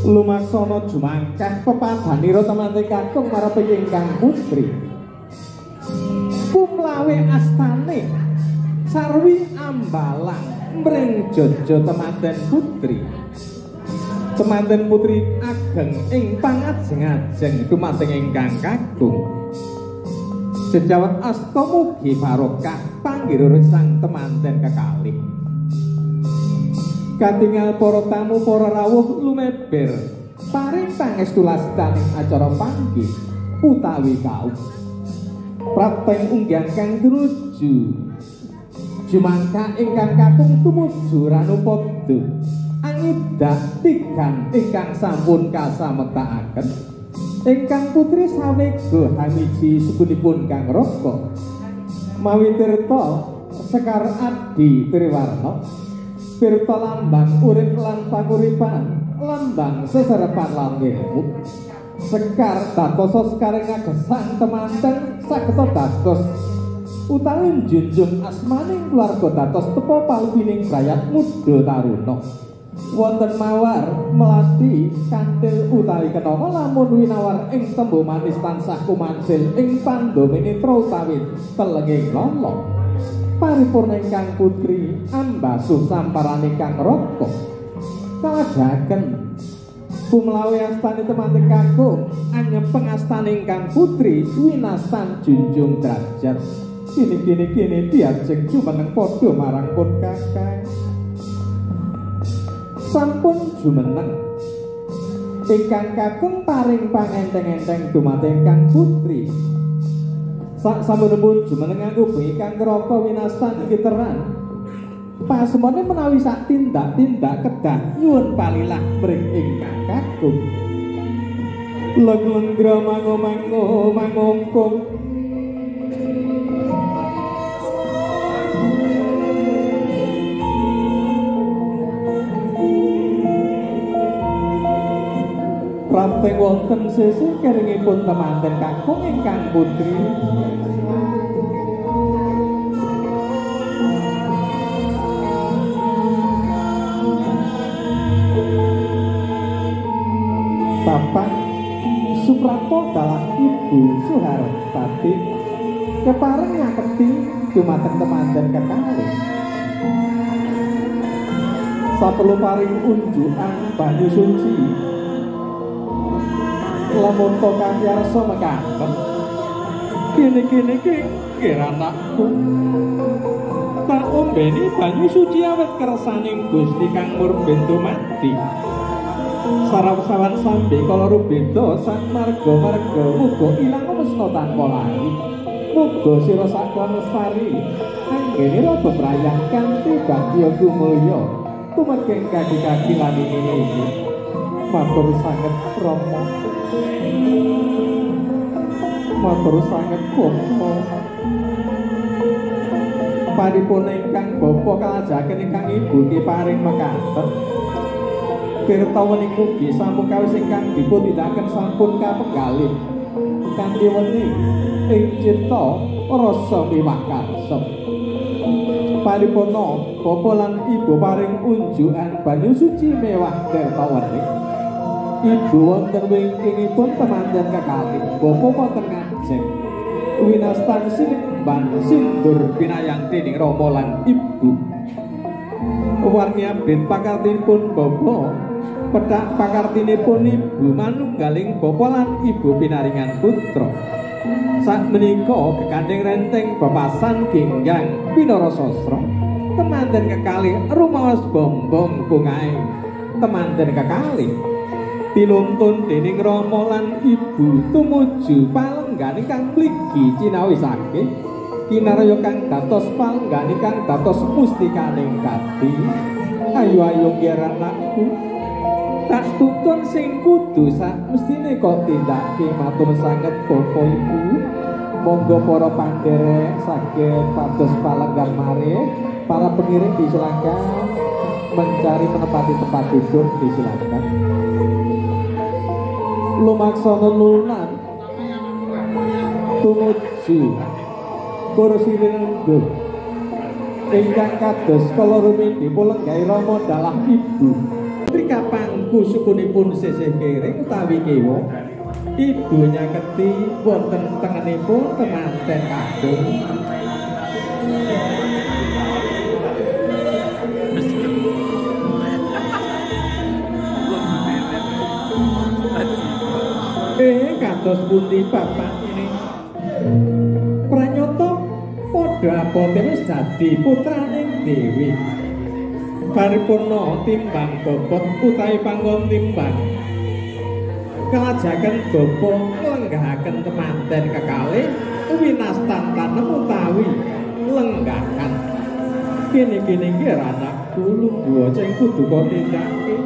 Lumaksana jumangkah pepadanira temanten kakung marep ingkang putri. Pumlawe astane sarwi ambalang mring jojo temanten putri. Temanten putri ageng ing pangajeng-ajeng dumateng ingkang kakung. Sejawat asta mugi barokah panggirur sang temanten kekalih. Katingal para tamu para rawuh lumeber paring pangestu lastaning acara panggih utawi kaum. Prapteng unggang kang tumuju jumangka ingkang kakung tumuju Ranupada angidak tigan ingkang sampun kasamektakaken. Ingkang putri sawega hamiji sukunipun Kang Raka mawi tirta Sekar Adi Triwarna. Tirta lambang urip lan panguripan, lambang seserepan lan ilmu. Sekar datosa sekaring agesang temanten sageta dados utawi njunjung asmaning keluarga dados tepa palupining brayat muda taruna. Wonten mawar melati kantil utawi kenanga lamun winawar ing tembo manis tansah kumansil ing pandominitra utawi telenging lala. Paripurna ingkang putri ambasuh samparane Kang Raka kalajaken pumlawe astane temanten kakung anyepeng astane ingkang putri winastan junjung derajat. Kini kini kini diajeng jumeneng padha marang pun kakang. Sampun jumeneng ingkang kakung paring pangenteng-enteng dumateng ingkang putri. Sak samunipun jumeneng nganggo Kang Raka winastan iki terang. Pasemone menawi sak tindak-tindak kedah nyuwun palilah mring ingkang kakung. Leng-lenggra mango-mango mangongkong. Prapteng wonten sisih keringipun temanten kakung ingkang putri. Bapak Suprapto dalah Ibu Suhartati kepareng ngaketi dumateng temanten kekalih. Saperlu paring unjukan banyu suci lamun to kanthi arsa mekaten. Kene kene kene anakku tak ombeni banyu suci awet kersaning Gusti kang murbin dumadi. Sarawsawan sambe kala rubeda sak marga-marga muga ilang mesna tanpa lali. Muga sira sakon lestari anggenira bebrayan kanthi bagya gumulya tumegeng kaki-kaki lan ini. Matur sanget Rama, matur sanget Bapa. Paripurna ingkang bapa kalajaken ingkang ibu ki paring mekaten. Tirta wening mugi sampun kawis ingkang dipun tindakaken sampun kapenggalih kanthi wening ing cipta rasa miwah karsa. Paripurna bapa lan ibu paring unjukan banyu suci mewah tirta wening. Ibu wonten wingkingipun temanten kekalih, bapa wonten ngajeng. Winastan sinebban sindur pinayang dening Rama lan ibu. Warni abet pakartinipun bapa, pethak pakartinipun ibu manunggaling bapa lan ibu pinaringan putra. Sakmenika gegandheng renteng bepasan genggang pinara sastra, temanten kekalih rumaos bombong bungahe temanten kekalih. Tinuntun dening Rama lan ibu tumuju palenggan ingkang mligi cinawisake kinarya kang dados palenggan ingkang dados mustikaning gati. Ayo ayo nggih anakku, tak tutun sing kudu sak mestine kok tindake. Matur sanget bapa ibu. Monggo para pandherek saged pados palenggan malih. Para pengiring disilakan mencari menempati tempat duduk, disilakan. Lumaksana lunan tumuju kursi rinengguh. Ingkang kados kala rumindi pulenggahe rama dalah ibu. Putri kapangku sukunipun sisih kering utawi kiwa. Ibu nyaketi wonten tengenipun temanten kakung. Kados pundi bapak ini? Pranyata padha abote wis dadi putraning dewi. Paripurna timbang bobot utawi panggon timbang. Kelajaken bapa nglenggahaken temanten kekalih winastan tanem utawi lenggahan. Kene-kene iki anakku lungguh sing kudu kok tindakake.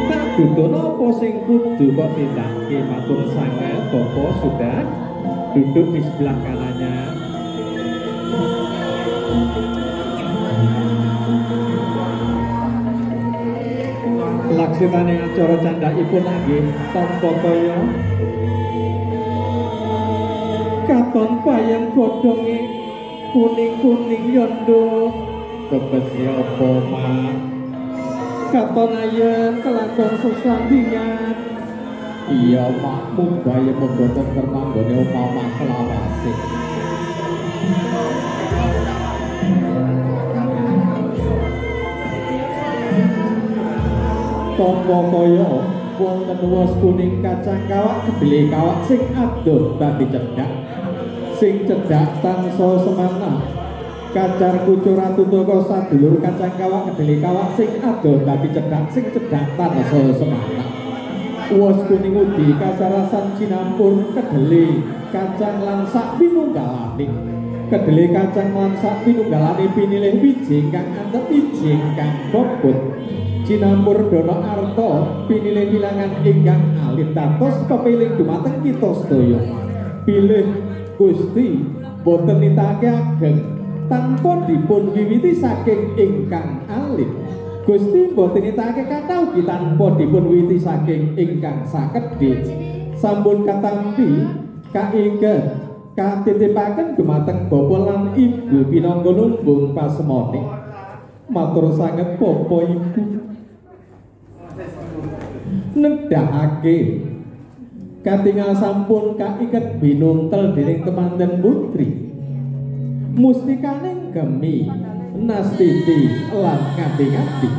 Tak dudono apa sing kudu kok tindakake. Matur sanget bapa sudah duduk di sebelah kanannya. Laksitane acara candhakipun nggih tampa kaya katon bayang godhonge kuning-kuning yondo kebesi apa mak katon ayen kelakon sesandingan. Iya makmu bayem mboten termanggone omah selawase. Tampa kaya wonten wos kuning kacang kawak kedele kawak sing adoh dadi cedhak, sing cedhak tansaya semanah. Kacar kucur atutaka sadulur kacang kawak kedele kawak sing adoh dadi cedhak, sing cedhak tansaya semanah. Wos kuning udi kasarasan cinampur kedele kacang lan sak pinunggalane. Kedele kacang lan sak pinunggalane pinilih wiji ingkang antep wiji ingkang bobot. Cinampur dono arta pinilih wilangan ingkang alit dados pepilih dumateng kita sedaya. Bilih Gusti boten nitake ageng tanpa dipun wiwiti saking ingkang alit. Gusti boten nitake kathah ugi tanpa dipun wiwiti saking ingkang sakedhik. Sampun katampi kaiket katitipaken dumateng bapa lan ibu pinangka lumbung pasemone. Matur sanget bapa ibu. Nedhakake katingal sampun kaiket binuntel dening temanten putri. Mustikaning gemi nastiti lan ngati-ngati.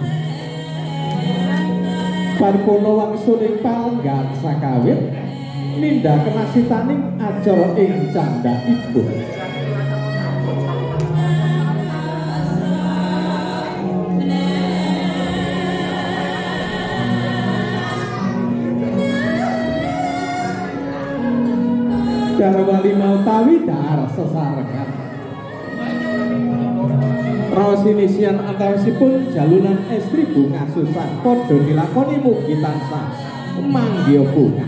Paripurna wangsuling palenggan sakawit nindakaken asitaning acara ing candhakipun. Darwa lima utawi dahar sesarengan. Raos inisian antawisipun jalunan estri bunga susah padha dilakoni mugi tansah manggiha bunga.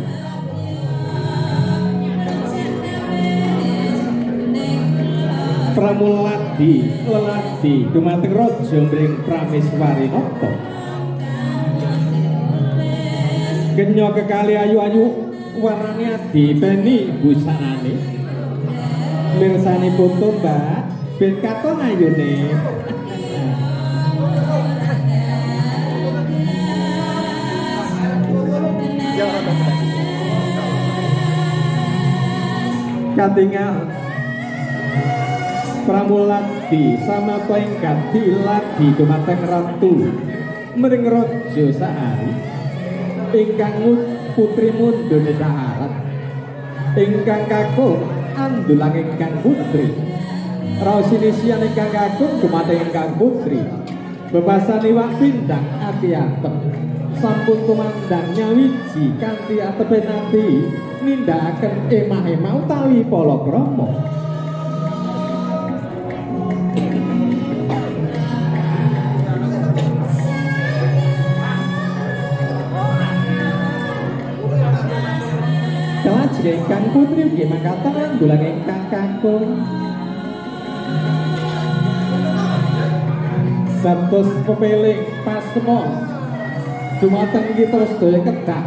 Pramuladi leladi dumateng raja mring Prameswari Nata. Kenya kekali ayu-ayu warnane adipeni busanane. Mirsani foto Mbak ben katon ayune. Katingal Pramuladi samata ing gati ladi dumateng ratu mring raja Sahari ingkang putri mundhun daharat ingkang kakung andulang ingkang putri. Raos inisian ingkang kakung dumateng ingkang putri bebasan iwak pindang ati atep sampun tumandang nyawiji kanthi atepe nati nindakaken emah-emah utawi palakrama. Kelajeng ingkang putri ugi mangkatan andulang ingkang kakung. Dados pepeling pasmo dumateng kita sedaya kedah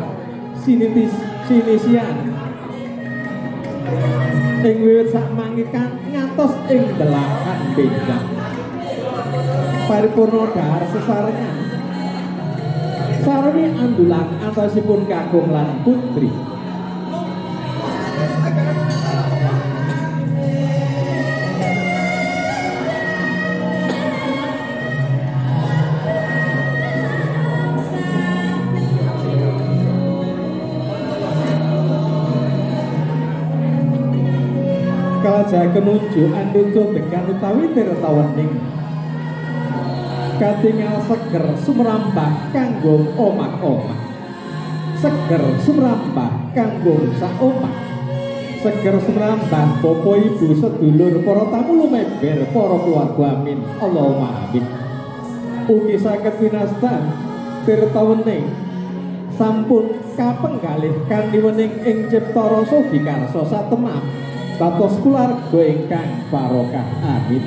sinisian ing wiwit sak mangke ngantos ngantos ing delahan benjang. Paripurna dhahar sesarengan sarwi andulang antawisipun kakung lan putri. Kalajengaken unjukan dudu degan utawi tirta wening katingal seger sumrambah kanggo omah-omah, seger sumrambah kanggo sak omah, seger sumrambah bapa ibu sedulur para tamu lumeber para keluarga, amin Allahumma amin. Ugi saged winastan tirta wening sampun kapenggalih kanthi wening ing cipta rasa ugi karsa satemah dados keluarga ingkang barokah, amin.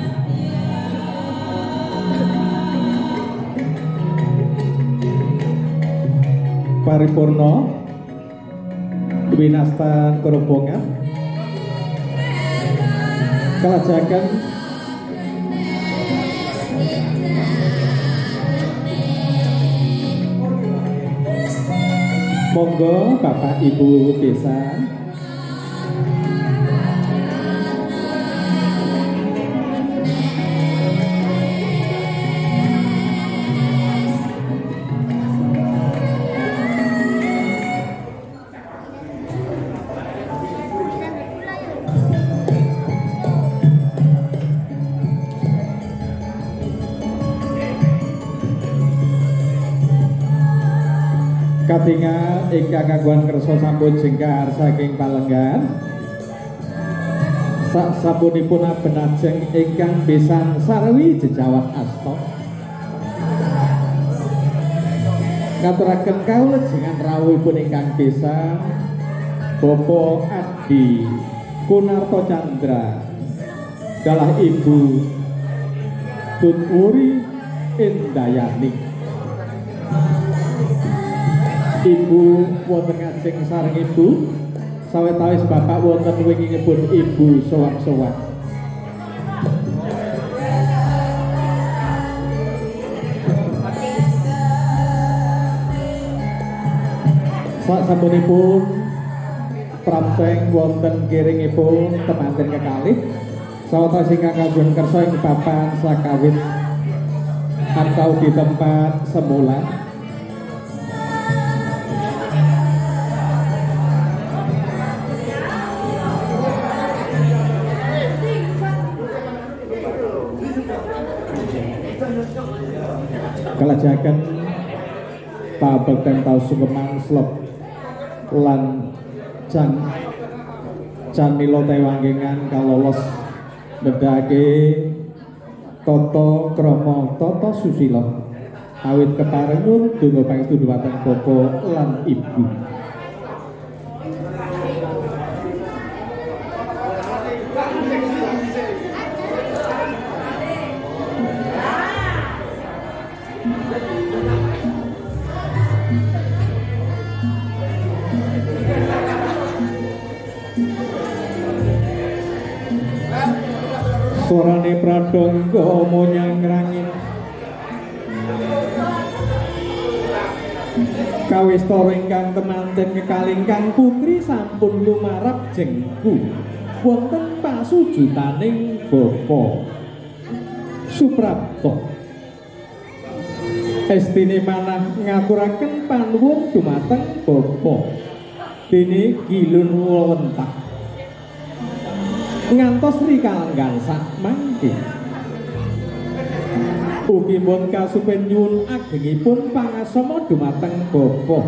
Paripurna winastan kerombongan kalajengaken monggo Bapak Ibu desa katingal ingkang kagungan kersa sampun jengkar saking palenggan. Sak sampunipun abenajeng ingkang besan sarwi jejawat asta ngaturaken kawulejengan rawuhipun ingkang besan Bapak Adi Kunarto Chandra dalah Ibu Tutwuri Indayani. Ibu wonten ngajeng sareng ibu sawetawis bapak wonten wingingipun ibu sowang-sowang. Sak sampunipun prapteng wonten kiringipun temanten kekalih sawetawis ingkang kagungan kersa ing papan sakawit atau di tempat semula. Kalajengaken pabekten taus sungkeman slop lan canila tewanggengan kalolos nedhake tata krama tata susila awit kepareng nyuwun donga pangestu dhumateng bapa lan ibu. Suarane pradonga monyang rangin kawistara ingkang temanten kekalih ingkang putri sampun lumarap jengku wonten pasujutaning Bapa Suprapto. Estine manah ngaturaken panuwun dumateng Bapa dene gilun wewentah ngantos rikalenggan sak mangke. Ugi pun kasupen nyuwun agengipun pangasama dumateng Bapa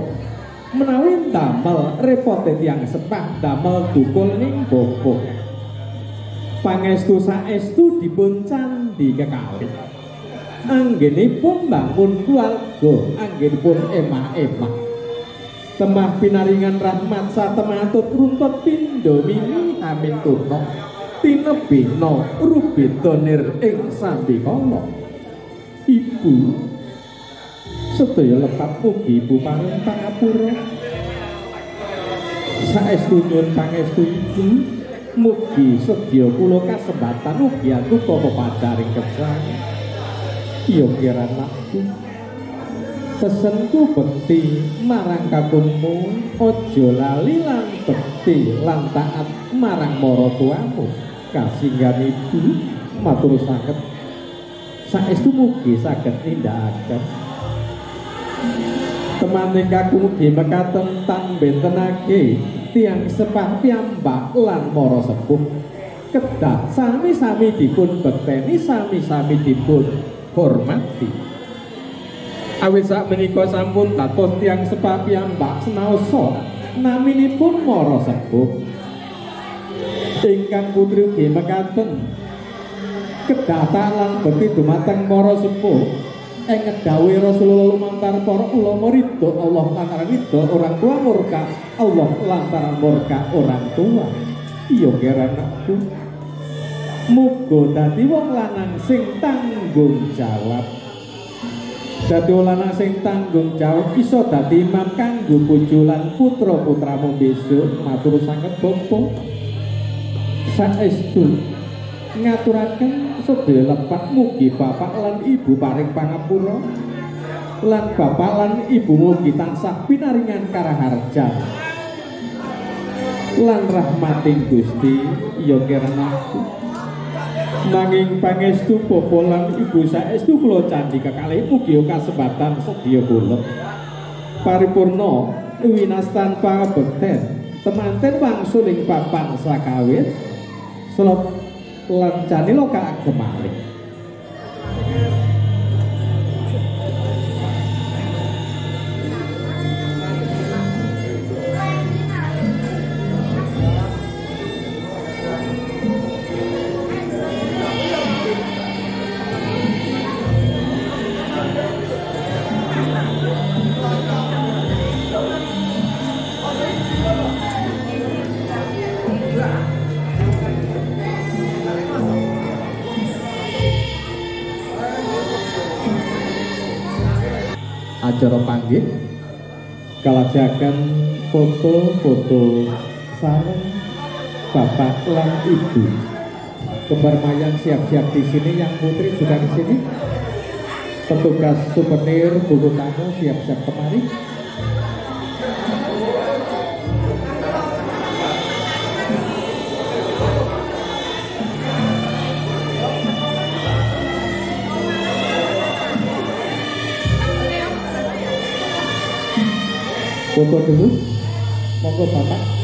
menawi damel repote tiyang sepah damel dukul ning Bapa. Pangestu saestu dipun candhi kekalih anggenipun bangun keluarga anggenipun emah-emah temah pinaringan rahmat satematut runtut pindha mimi amin turna tinebina rubeda nir ing sambikala. Ibu sedaya lepat mugi ibu paring pangapura. Saestu nyuwun pangestu ibu. Mugi sedya kula kasempatan ugi atuka pepacaring gesang. Iya kiranakku. Pesenku bekti marang kakungmu, aja lali lan bekti lan taat marang maratuwamu. Kasinggan ibu matur sanget. Saestu mugi saged nindakaken. Temaning kakung mugi mekaten tan bentenake tiyang sepah piyambak lan mara sepuh. Kedah sami-sami dipun bekteni, sami-sami dipun hormati. Awit sakmenika sampun dados tiyang sepah piyambak senaosa naminipun mara sepuh. Ingkang putri ugi mekaten kedah taat lan bekti dumateng mara sepuh. Ing dawuhe Rasulullah lumantar para ulama ridho Allah lantaran ridho orang tua, murka Allah lantaran murka orang tua. Iya keranakku, muga dadi wong lanang sing tanggung jawab. Dadi wong lanang sing tanggung jawab iso dadi imam kanggo bojo lan putra-putramu besok. Matur sanget bapa. Saestu ngaturaken sedaya lepat, mugi bapak lan ibu paring pangapura lan bapak lan ibu mugi tansah pinaringan karaharjan lan rahmating Gusti. Ya kiranakku, nanging pangestu bapa lan ibu saestu kula candhi kekalih mugi kasempatan sedya kula paripurna winastan pangabekten temanten wangsul ing papan sakawit selop lan canila kaagemaring. Acara panggih kalajaken foto-foto sareng bapak lan ibu. Kembar mayang siap-siap di sini, yang putri juga di sini. Petugas souvenir buku tamu siap-siap kemari. Foto dulu, monggo bapak.